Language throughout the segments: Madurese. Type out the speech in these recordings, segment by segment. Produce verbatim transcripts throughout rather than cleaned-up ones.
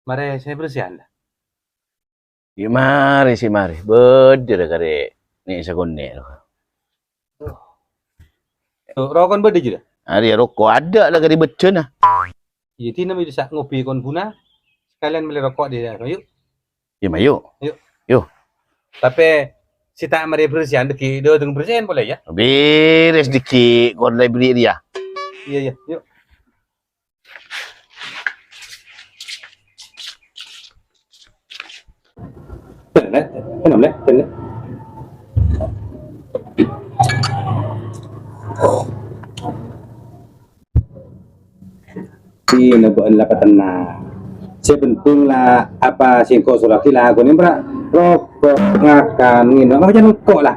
Marè sè bersèyan, la. Yâ marè sè marè. Bâdâ ra karè nè' sakonè'. Tuh, rokon bâdâ jiyâ, la? Arèya roko adâ' la karè bâjâna. Iyâ, dinah bisa ngobi kon buna. Sakalèyan mellè roko' dhi, ayo. Yâ, mayu. Ayo. Yo. Tapè sè ta' marè bersèyan dâgghi', dâteng bersèyan polè, yâ. Bherres dâgghi', kon la bâli' rèya. Iyâ, iyâ, yo. Tenang, tenang, tenang. Iyâ, bâ'na la patennang. Sè penting la apa sè engko' soro èlakonè, pra, roko', ngakan, ngènom, apa jhâ' engko' la.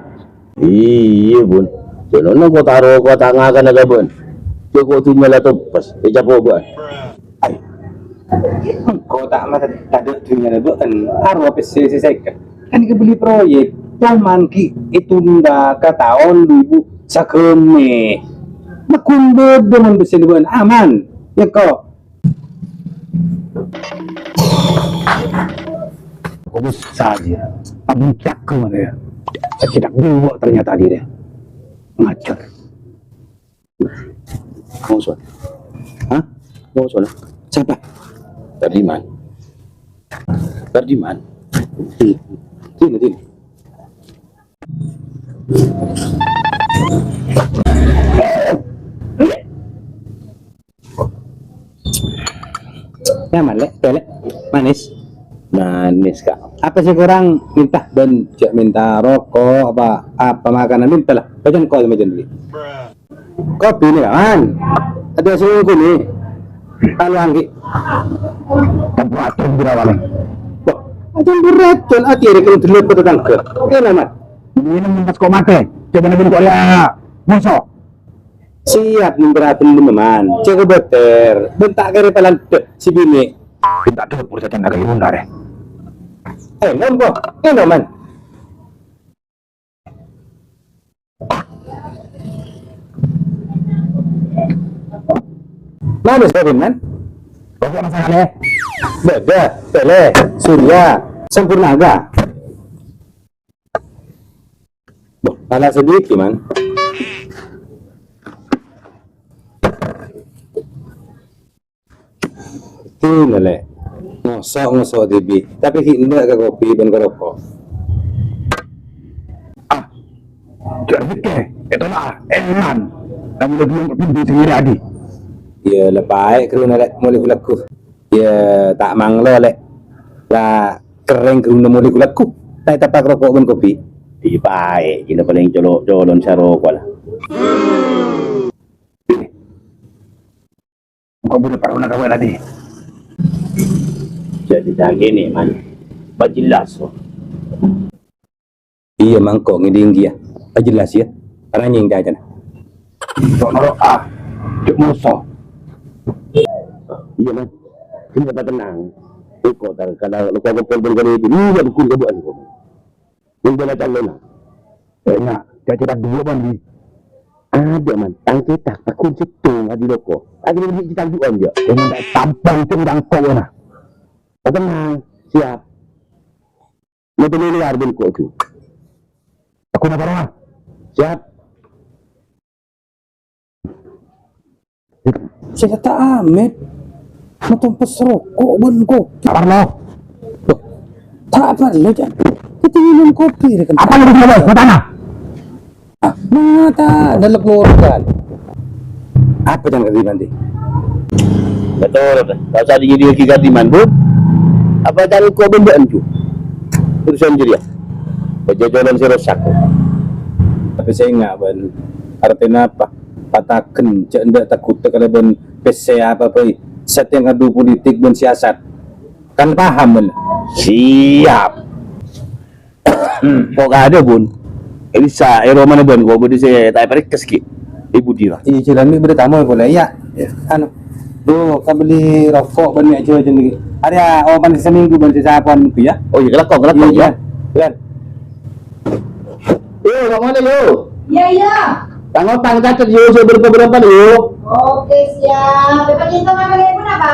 Iyâ, Bun. Jhâlânna ko' taro ko' ta' ngakana ka bâ'na. Jhâ' ko' dhunnya la toppes, ècapo' bâ'na. Ai. Engko' ta' ma-, tadâ' dhunnyana bâ'na. Arowa pèssè sè sèket. Kan èkabelli proyek, toman ghi' ètunda ka taon du èbu sagâmè. Makkun bâdâ mon pèssèna bâ'na aman. Yâ, ko'. Fokus saja. Abang cakep mana ya? Kita dua ternyata dia. Ngajar. Mau soal? Hah? Mau soal? Siapa? Tardiman. Tardiman. Sini, sini. Nyaman, Lè'? Tè, Lè'? Manis? Manis, Kak. Apa sè korang mènta? Bâ'na jhâ' mènta roko', apa, apa makanan, mènta la. Bâjâng kol, bâjâng bâli. Kopi nè, kawan. Ada sungguh nè. Kalau anggi. Tempat yang dirawat. Wah, ada berat, kan? Ati ada kena dulu ke tetangga. Enak, Mat. Ini minum pas kok mati. Coba nanti kok ya. Mosok. Siap, mènta bhendher, Man. Cè' kobâtèr. Bân ta' kèra palandhâ sè binè'. Bân ta' dâpor jhâjhân agâ' irung karè. Eh, napa? Èno, Man. Mana sè kawin, Man? Pokokna sakalè. Bâdâ, Pele, Surya, Sampurna Aga. Boh, kalah sedikit, Man. Tina, Lè'. Ngoso'-ngoso' dhibi'. Tapè ghi' endâ' ka kopi bân ka roko'. Ah. Jâ' rèkè, ètolak, èman. Namong la biyang kopi di sini, Adi. Iyâ, la paè' ghâruna, Lè', molè ghu-lagghu. Iyâ, ta' manglo, Lè'. La kerrèng ghâruna molè ghu-lagghu. Ta' ètapa' roko' bân kopi. Iyâ, paè', jhâ' la palèng colo'-colon sè roko' la. Engko' buru parona ka bâ'na, Di. Jadi, ta' kènè', Man. Pas jelas, so. Iyâ, mangko ngèdhing kèya. Pas jelas, yâ. Aranyèng cacana. Sok noro', ah. Cuk moso. Iyâ, Man. Sini apa tenang. Engko' tar-, kadang lo kok kok bân kali itu. Iyâ, bukun ka bâ'na, kok. Neng bâlâ calonna. Ènga', cètak duwâ', Man, Wi. Adâ', Man, tang cètak, takon sèttong, adi loko. Adi lebbi cètak duwâ', jâ'. Ènga', tampang cèng dangko, na. Tenang, siap. Mètè lowar bân ko' tu. Takon apa, Roma? Siap. Sè ta' amèt, matompes roko' bân kopi. Sabar, lo. Loh, ta' parlo, Cak. Kita minum kopi, rè, kan. Apa yang kamu mau? Mau tanya? Ah, mata, dalam keluarga. Apa yang tadi nanti? Betul, ta' osa dingin-dingin lagi, Kadiman, Bu. Apa cari kok bendaan, Ju? Urusan diri, ya. Pajajaran sè rosak. Tapè sè enga', bân. Artèna apa? Pataken, jhâ' endâ' taghut kalabân pèssè apa bhâi. Sèttèng adu politik bân siasat. Kan paham, bân? Siap. Kok gak ada, Bun? Eh, bisa, eh, romana, Bun, kok budi saya tak periksa sikit. Ibu Dira. Iya, jalan ini beri tamu, boleh, ya? Ya. Anu, tuh, kau beli rokok, beli aja, aja nih. Ada, oh, paling seminggu, beli sapuan itu, ya? Oh, iya, kelakon, kelakon, iya, ya? Jalan. Yo, ta' molè, yo. Iyâ, iyâ. Tang otang catet, yo, sè berapa-berapa, yo. Oke, siap. Bâ'na ngètong angghâ lèbun apa?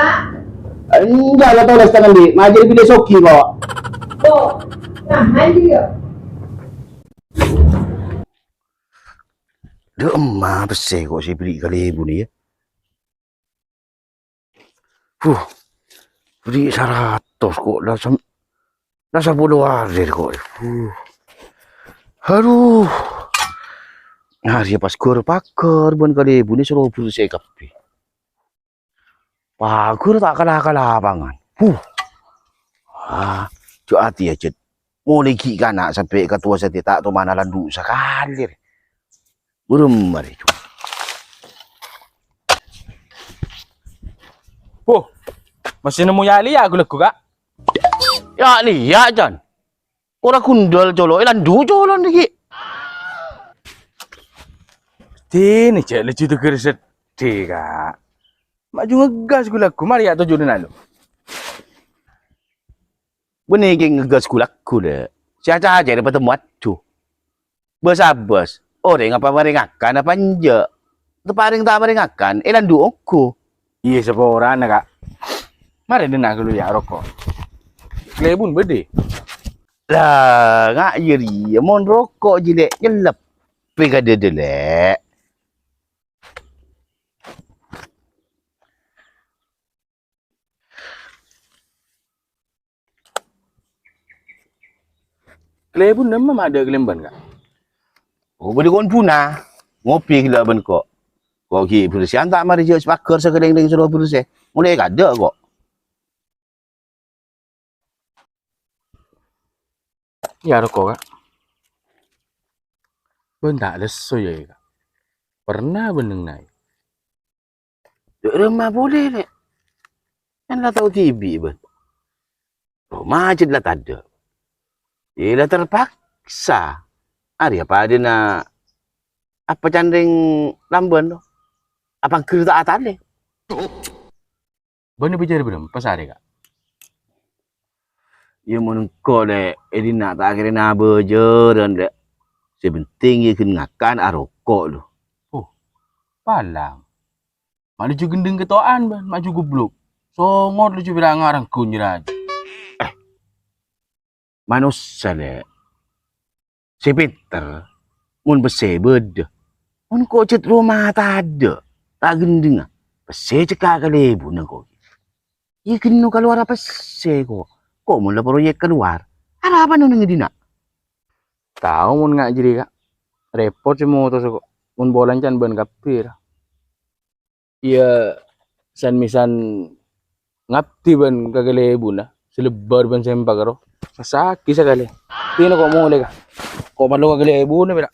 Enjâ', la tolès tang andi'. Majâr bilâ sogi, kok. Oh, nah, maju, yo. Dâ' emma pèssè kok sè èberri' ka lèbun, yâ? Huh, bâri' saratos kok, la sam-, la sapolo arè kok. Huh. Aduh. Arèya pas ghâr-paghâr bân ka lèbunna soro bersè kabbhi. Paghâr ta' kala-kala apangan. Huh. Ah, jhâ' atè, yâ, Jhât. Molè ghi' kana' sampè' ka towa satèya ta' tomana landu' sakalè. Bârâmma rè, Jhât. Huh, masih nemmo yâ-lèyâ ghu-lagghu, Ka'? Yâ-lèyâ, Jan. Ora gundhâl colo', èlandu' colo' nèka. Dini cè' laju teger sedih, Ka'. Maju ngegas ghu-lagghu, marè yâ tojjhuna lo. Bânnè kèng ngegas ghu-lagghu, Lè'. Sè acaca rè patemmo adhu. Bâs-abâs, orèng apa marè ngakan apa enjâ'? Taparèng ta' marè ngakan, èlandu' ongghu. Iyâ, saporana, Ka'. Marè dhinna' ghâllu yâ roko'. Kalèbun bâdâ. Lah, nga' jârèya mon roko' jiyâ Lè' nyelleppè ka dâdâ, Lè'. Kalèbun nemma ma' adâ' kalèbun, Ka'? Oh, bâdâ kon buna. Ngobhi ghellâ' bân ko'. Ko' ghi' bersèyan ta' marè jâ' paghâr sakalènglèng soro bersè. Molè kadâ' ko'. Yâ, roko', Ka'. Bân ta' lesso, yâ, Ka'. Pernah bân neng-nai. Dâ' remma polè, Lè'. Kan la tao dhibi', bân. Roma jhât la tadâ'. Yâ, la terpaksa. Arèya padâna apa can rèng lambân, no? Apa ger ta' atalè? Bâ'na bâjâr bârâmpa sarè, Ka'? Yâ, mon engko', Lè', è dinna' ta' kèra abâjârân, Lè'. Sè penting yâ ghun ngakan aroko', lo. Oh, palang. Ma' laju ghendheng keto'an, bân, ma' laju goblok. Songot laju bilang ngarang gunjraj. Eh, manossa, Lè'. Sè pènter, mon pèssè bâdâ. Mon ko' jhât roma tadâ', ta' ghendhengnga. Pèssè cekka' ka lèbunna ko'. Yâ ghenno kalowara pèssè ko'. Ko' mon la proyek kalowar, arapa neng è dinna'? Tao mon nga' jârèya, Ka'. Repot sè motossa ko'. Mon polana can bân kabbhi, ra. Iyâ, san-mèsan ngabdi bân ka kalèbunna, sè lebbâr bân sè empa' karo. Sasakè sakalè. Tèna ko' molè, Ka'. Ko' parlo ka kalèbunna, mèra.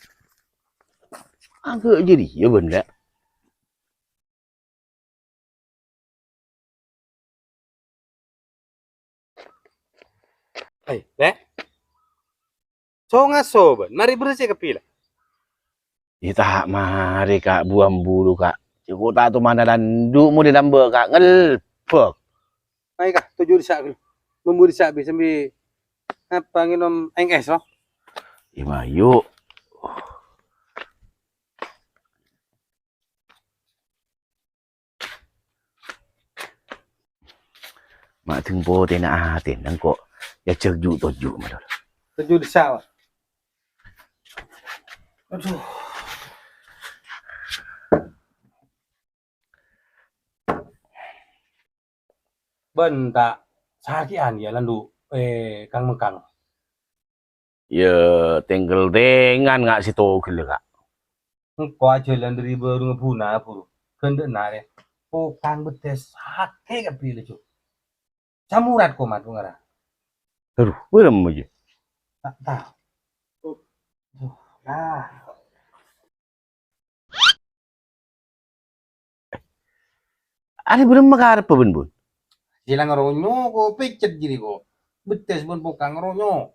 Angghuy jârèya bân, Lè'. Hei, Lè'. So-ngaso bân, marè bersè kabbhi, la. Yâ, ta' marè, Ka', buwâng bulu, Ka'. Cè' ko' ta' tomana landu' molè lambâ', Ka', ngelbek. Ayo, Ka', toju' dissa' ghâllu. Mambu dissa' bi-, sambi apa, ngènom aèng ès, lo? Yâ, mayu. Ma' dhing potèna atèna engko' yâ jhâ' ju'-toju' malolo. Toju' dissa', Pak. Aduh. Bân ta' sakè'an yâ landu', eh, kang-mengkang. Yâ, tèngghâl tèngan nga' sè togellâ, Ka'. Engko' ajhâlân dâri bârungnga buna, buru. Ghândhâ'na rè. Pokang bettès sakè' kabbhi laju. Samurat komat pangara. Aduh, bârâmma jâ? Ta' tao. Duh, ah. Arè bârâmma karebbhâ bân, Bun? Sè la ngaronyo' ko' pèccet jârèya ko'. Bettès bân pokang ngaronyo'.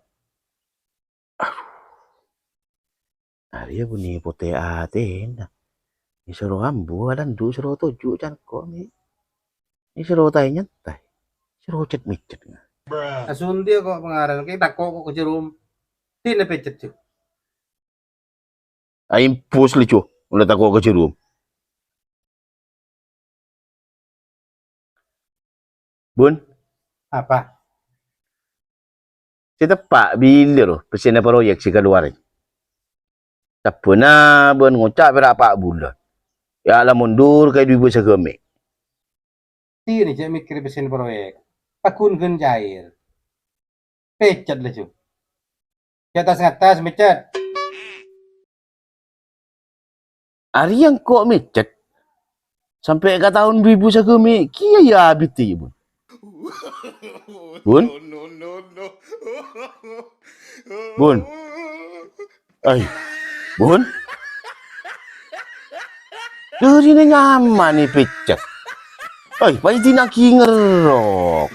Arèya bânnè potè atèna. Èsoro ambu alandu' soro toju' can ko' mè'. Èsoro taè-nyentaè. Soro cet-mèccet. Asundiya ko' pangarana, kè tako' ko' ka jârâ. Dina pèccet jâ. Aimbus laju, ollè tako' ka jhârum. Bun. Apa? Sè teppa' bilâ ro pèssèna proyek sè kalowar? Sabbhân bân ngoca' pèra' pa' bulân. Ya la mondur ka du èbu sagâmè'. Tènè jhâ' mèkkèrè pèssèna proyek. Paghun ghân cair. Pècèt laju. Jhâ' tas-ngatas, mècèt. Arèya engko' mècèt. Sampè' ka taon du èbu sagâmè' kèya ya abidhi, Bun. Bun? Bun. Ai, Bun. Dâri nèng nyamana pècèt. Ai, pas dinaghi ngerrok.